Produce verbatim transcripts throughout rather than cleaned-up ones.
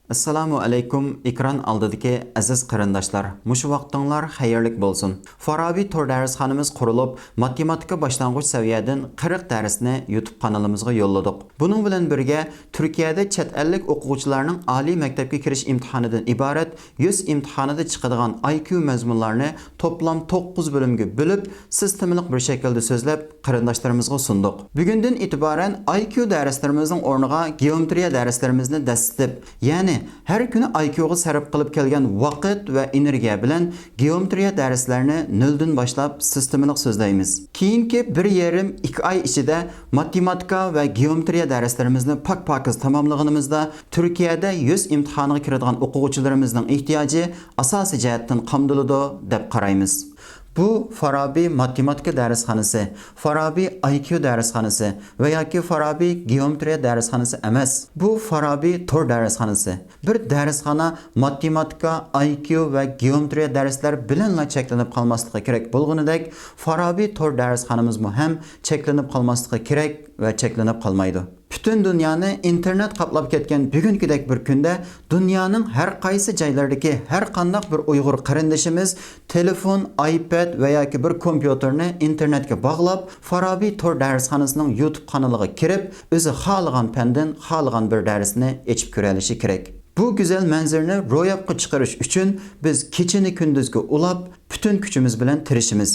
ئەسسالامۇ ئەلەيكۇم، ئېكران ئالدىدىكى ئەزىز قېرىنداشلار، مۇشۇ ۋاقتىڭلار خەيرلىك بولسۇن. فارابى تور دەرسخانىمىز قۇرۇلۇپ، ماتېماتىكا باشلانغۇچ سەۋىيەدىن قىرىق دەرسنى يۇتۇب قانىلىمىزغا يوللىدۇق. بۇنىڭ بىلەن بىرگە، تۈركىيەدە چەت ئەللىك ئوقۇغۇچىلارنىڭ ئالىي مەكتەپكە كىرىش ئىمتىھانىدىن ئىبارەت يۈز ئىمتىھانىدا چىقىدىغان ئاي كيۇ مەزمۇنلارنى توپلام توققۇز بۆلۈمگە بۆلۈپ، سىستېمىلىق بىر شەكىلدە سۆزلەپ، قېرىنداشلىرىمىزغا سۇندۇق. بۈگۈندىن ئېتىبارەن ئاي كيۇ دەرسلىرىمىزنىڭ ئورنىغا گېئومېترىيە دەرسلىرىمىزنى دەسسىتىپ، يەنى ھەر كۈنى ئاي كيۇغا سەرپ قىلىپ كەلگەن ۋاقىت ۋە ئېنېرگىيە بىلەن گېئومېترىيە دەرسلەرنى نۆلدىن باشلاپ سىستېمىلىق سۆزلەيمىز. كېيىنكى بىر يېرىم، ئىككى ئاي ئىچىدە ماتېماتىكا ۋە گېئومېترىيە دەرسلىرىمىزنى پاك-پاكىز تاماملىغىنىمىزدا، تۈركىيەدە يۈز ئىمتىھانىغا كىرىدىغان ئوقۇغۇچىلىرىمىزنىڭ ئېھتىياجى ئاساسىي جەھەتتىن قامدىلىدۇ، دەپ قارايمىز. بۇ فارابى ماتېماتىكا دەرسخانىسى، فارابى ئاي كيۇ دەرسخانىسى ۋە ياكى فارابى گېئومېترىيە دەرسخانىسى ئەمەس. بۇ فارابى تور دەرسخانىسى. بىر دەرسخانا ماتېماتىكا، ئاي كيۇ ۋە گېئومېترىيە دەرسلەر بىلەنلا چەكلىنىپ قالماسلىقى كېرەك بولغىنىدەك، فارابى تور دەرسخانىمىزمۇ ھەم چەكلىنىپ قالماسلىقى كېرەك ۋە چەكلىنىپ قالمايدۇ. پۈتۈن دۇنيانى ئىنتېرنېت قاپلاپ كەتكەن بۈگۈنكىدەك بىر كۈندە، دۇنيانىڭ ھەر قايسى جايلىرىدىكى ھەر قانداق بىر ئۇيغۇر قېرىندىشىمىز تېلېفون، ئايپەد ۋە ياكى بىر كومپيۇتېرنى ئىنتېرنېتكە باغلاپ، فارابى تور دەرسخانىسىنىڭ يۇتۇب قانىلىغا كىرىپ، ئۆزى خالىغان پەندىن خالىغان بىر دەرسنى ئېچىپ كۆرەلىشى كېرەك. بۇ گۈزەل مەنزىرىنى روياپقا چىقىرىش ئۈچۈن بىز كېچىنى كۈندۈزگە ئۇلاپ، پۈتۈن كۈچىمىز بىلەن تىرىشىمىز.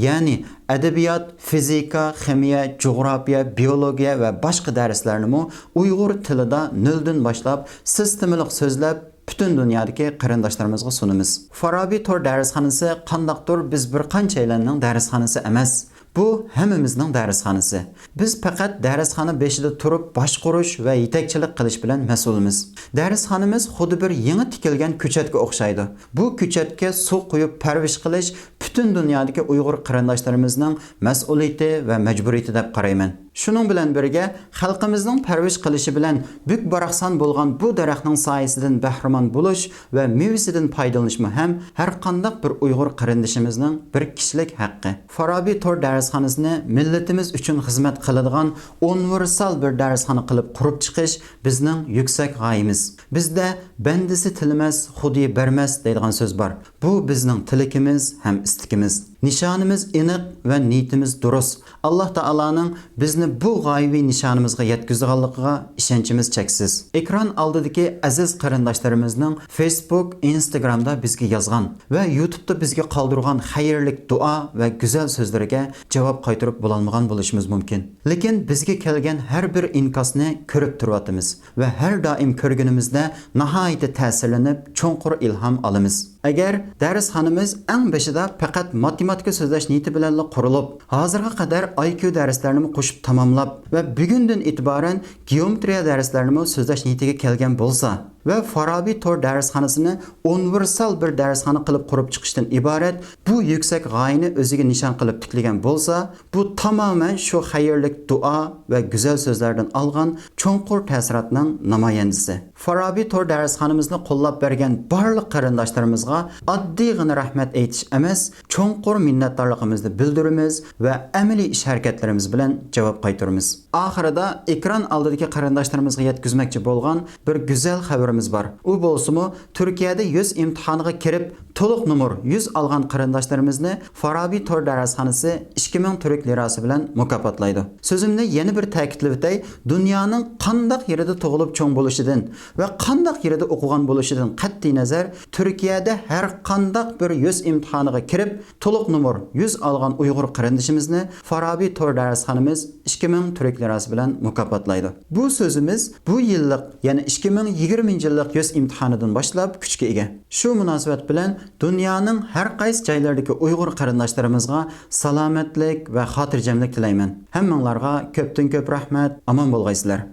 يەنى ئەدەبىيات، فىزىكا، خىمىيە، جۇغراپىيە، بىيولوگىيە ۋە باشقا دەرسلەرنىمۇ ئۇيغۇر تىلىدا نۆلدىن باشلاپ سىستېمىلىق سۆزلەپ، پۈتۈن دۇنيادىكى قېرىنداشلىرىمىزغا سۇنىمىز. فارابى تور دەرسخانىسى قانداقتۇر بىز بىر قانچەيلەننىڭ دەرسخانىسى ئەمەس. بۇ ھەممىمىزنىڭ دەرسخانىسى. بىز پەقەت دەرسخانا بېشىدا تۇرۇپ باشقۇرۇش ۋە يېتەكچىلىك قىلىش بىلەن مەسئۇلمىز. دەرسخانىمىز خۇددى بىر يېڭى تىكىلگەن كۆچەتكە ئوخشايدۇ. بۇ كۆچەتكە سۇ قۇيۇپ پەرۋىش قىلىش پۈتۈن دۇنيادىكى ئۇيغۇر قېرىنداشلىرىمىزنىڭ مەسئۇلىيىتى ۋە مەجبۇرىيىتى دەپ قارايمەن. شۇنىڭ بىلەن بىرگە، خەلقىمىزنىڭ پەرۋىش قىلىشى بىلەن بۈك-باراقسان بولغان بۇ دەرەخنىڭ سايىسىدىن بەھرىمەن بولۇش ۋە مېۋىسىدىن پايدىلىنىشمۇ ھەم ھەر قانداق بىر ئۇيغۇر قېرىندىشىمىزنىڭ بىر كىشىلىك ھەققى. فارابى تور دەرسخانىسىنى مىللىتىمىز ئۈچۈن خىزمەت قىلىدىغان ئۇنىۋېرسال بىر دەرسخانا قىلىپ قۇرۇپ چىقىش بىزنىڭ يۈكسەك غايىمىز. بىزدە «بەندىسى تىلىمەس، خۇدىيى بەرمەس» دەيدىغان سۆز بار. بۇ بىزنىڭ تىلىكىمىز ھەم ئىستىكىمىز. نىشانىمىز ئېنىق ۋە نىيىتىمىز دۇرۇس. ئاللاھ تائالانىڭ بىزنى بۇ غايىۋى نىشانىمىزغا يەتكۈزىدىغانلىقىغا ئىشەنچىمىز چەكسىز. ئېكران ئالدىدىكى ئەزىز قېرىنداشلىرىمىزنىڭ فېيسبۇك، ئىنستاگرامدا بىزگە يازغان ۋە يۇتۇبتا بىزگە قالدۇرغان خەيرلىك دۇئا ۋە گۈزەل سۆزلىرىگە جاۋاب قايتۇرۇپ بولالمىغان بولۇشىمىز مۇمكىن. لېكىن بىزگە كەلگەن ھەر بىر ئىنكاسنى كۆرۈپ تۇرۇۋاتىمىز ۋە ھەر دائىم كۆرگىنىمىزدە ناھايىتى تەسىرلىنىپ، چوڭقۇر ئىلھام ئالىمىز. ئەگەر دەرسخانىمىز ئەڭ بېشىدا پەقەت ماتېماتىكا سۆزلەش نىيىتى بىلەنلا قۇرۇلۇپ، ھازىرغا قەدەر ئاي كيۇ دەرسلەرنىمۇ قوشۇپ تاماملاپ ۋە بۈگۈندىن ئېتىبارەن گېئومېترىيە دەرسلەرنىمۇ سۆزلەش نىيىتىگە كەلگەن بولسا ۋە فارابى تور دەرسخانىسىنى ئۇنىۋېرسال بىر دەرسخانا قىلىپ قۇرۇپ چىقىشتىن ئىبارەت بۇ يۈكسەك غايىنى ئۆزىگە نىشان قىلىپ تىكلىگەن بولسا، بۇ تامامەن شۇ خەيرلىك دۇئا ۋە گۈزەل سۆزلەردىن ئالغان چوڭقۇر تەسىراتنىڭ نامايەندىسى. فارابى تور دەرسخانىمىزنى قوللاپ بەرگەن بارلىق قېرىنداشلىرىمىزغا ئاددىيغىنا رەھمەت ئېيتىش ئەمەس، چوڭقۇر مىننەتدارلىقىمىزنى بىلدۈرىمىز ۋە ئەمەلىي ئىش-ھەرىكەتلىرىمىز بىلەن جاۋاب قايتۇرىمىز. ئاخىرىدا ئېكران ئالدىدىكى قېرىنداشلىرىمىزغا يەتكۈزمەكچى بولغان بىر گۈزەل خەۋىرىمىز بار. ئۇ بولسىمۇ، تۈركىيەدە يۈز ئىمتىھانىغا كىرىپ، تولۇق نومۇر يۈز ئالغان قېرىنداشلىرىمىزنى فارابى تور دەرسخانىسى ئىككى مىڭ تۈرك لىراسى بىلەن مۇكاپاتلايدۇ. سۆزۈمنى يەنە بىر تەكىتلىۋېتەي، دۇنيانىڭ قانداق يېرىدە تۇغۇلۇپ چوڭ بولۇشىدىن ۋە قانداق يېرىدە ئوقۇغان بولۇشىدىن قەتئىينەزەر، تۈركىيەدە ھەر قانداق بىر يۈز ئىمتىھانىغا كىرىپ، تولۇق نومۇر يۈز ئالغان ئۇيغۇر قېرىندىشىمىزنى فارابى تور دەرسخانىمىز ئىككى مىڭ تۈرك لىراسى بىلەن مۇكاپاتلايدۇ. بۇ سۆزىمىز بۇ يىللىق، يەنى ئىككى مىڭ يىگىرمىنچى يىللىق يۈز ئىمتىھانىدىن باشلاپ كۈچكە ئىگە. شۇ مۇناسىۋەت بىلەن دۇنيانىڭ ھەر قايسى جايلىرىدىكى ئۇيغۇر قېرىنداشلىرىمىزغا سالامەتلىك ۋە خاتىرجەملىك تىلەيمەن. ھەممىڭلارغا كۆپتىن كۆپ رەھمەت، ئامان بولغايسىلەر.